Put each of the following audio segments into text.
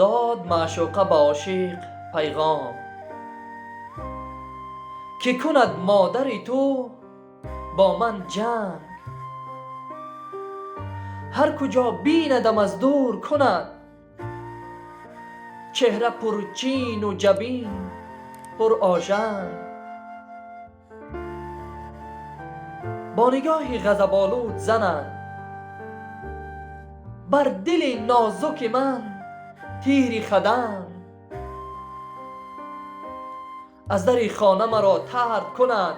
Дод маъшуқа ба ошиқ пайғом, ки кунад модари ту бо ман ҷанг. Ҳар куҷо бинадам аз дур кунад, чеҳра пурчину ҷабин пур ожанг. Бо нигоҳи ғазаболуд занад бар дили нозуки ман тири хаданг. Аз дари хона маро тард кунад,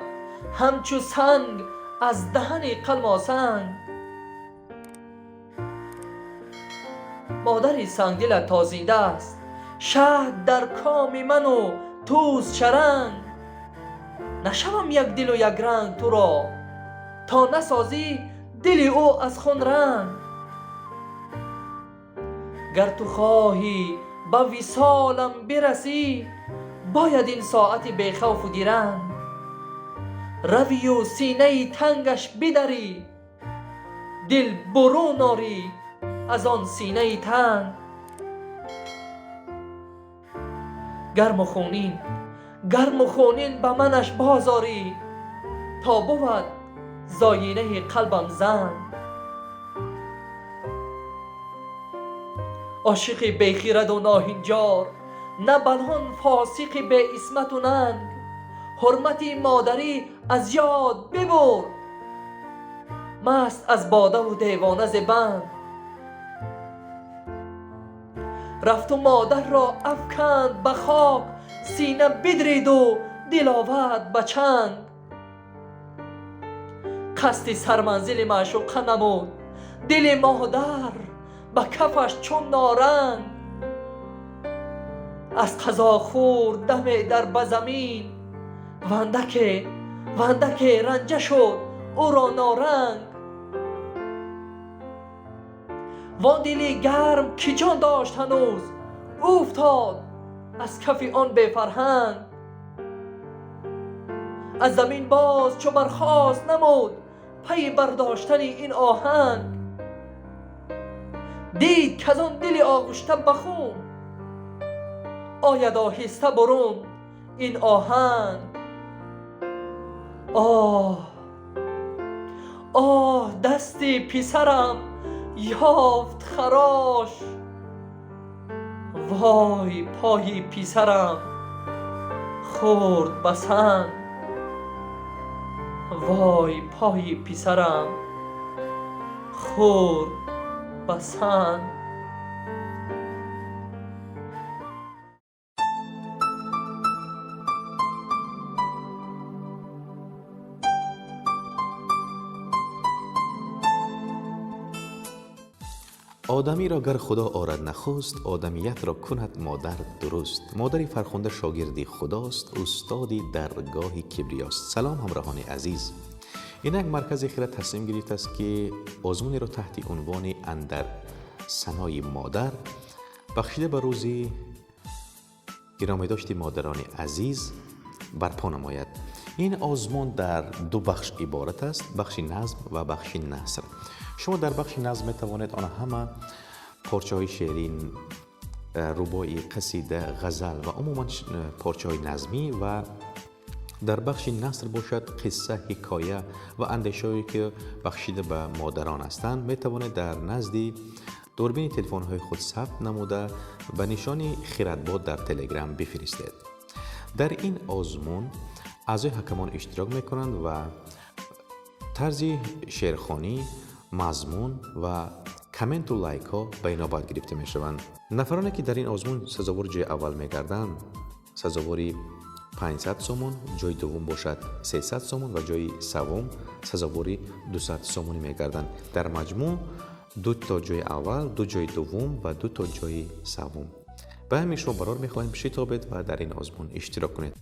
ҳамчу санг аз даҳани қалмосанг. Модари сангдилат то зинда аст, шаҳд дар коми ману туст чаранг. Нашавам якдилу якранг туро, то насозӣ дили ӯ аз хун ранг. Гар ту хоҳӣ ба висолам бирасӣ, бояд ин соати бехавфу диранг. Равию синаи тангаш бидарӣ, дил бурун орӣ аз он синаи танг. Гарму хунин, гарму хунин ба манаш бозорӣ, то бувад зоинаи қалбам занг. Ошиқи бехираду ноҳинҷор, на балон фосиқи беисмату нанг. Ҳурмати модарӣ аз ёд бибурд, маст аз бодаву девона зи банд. Рафту модарро афканд ба хок, сина бидриду дил овард ба чанг. Қасди сарманзили маъшуқа намуд, дили модар ба кафаш чун норанг. Аз қазо хӯрд даме дар ба замин, вандаке вандаке ранҷа шуд ӯро норанг. Вон дили гарм ки ҷон дошт ҳанӯз, уфтод аз кафи он бефарҳанг. Аз замин боз чу бархост намуд пайи бардоштани ин оҳанг. Дид каз он дили оғушта ба хун ояд оҳиста бурун ин оҳанг. Оҳ, оҳ, дасти писарам ёфт харош, вой пои писарам хӯрд ба санг. Вой пои писарам хӯрд ба санг. Одамиро гар Худо орад нахуст, одамиятро кунад модар дуруст. Модари фархунда шогирди худост, устоди даргоҳи кибриёст. Салом, ҳамроҳони азиз. Инак маркази хирад тасмим гирифтааст, ки озмунеро таҳти унвони андар санои модар бахшида ба рӯзи гиромидошти модарони азиз барпо намояд. Ин озмун дар ду бахш иборат аст: бахши назм ва бахши наср. Шумо дар бахши назм метавонед он ҳама порчаҳои шеърӣ, рубоӣ, қасида, ғазал ва умуман порчаҳои назмӣ, ва дар бахши наср бошад қисса, ҳикоя ва андешаҳое, ки бахшида ба модарон ҳастанд, метавонед дар назди дурбини телефонҳои худ сабт намуда ба нишони Хирадбод дар Телеграм бифиристед. Дар ин озмун аъзои ҳакамон иштирок мекунанд ва тарзи шеърхонӣ, мазмун ва комменту лайкҳо ба инобат гирифта мешаванд. Нафароне, ки дар ин озмун сазовори ҷои аввал мегарданд, сазовори 500 сомон, ҷои дуввум бошад 300 сомон ва ҷои севум сазовори 200 сомонӣ мегарданд. Дар маҷмӯъ ду то ҷои аввал, ду ҷои дуввум ва ду то ҷои севум. Ба ҳамин шумо барор мехоҳем, шитобед ва дар ин озмун иштирок кунед.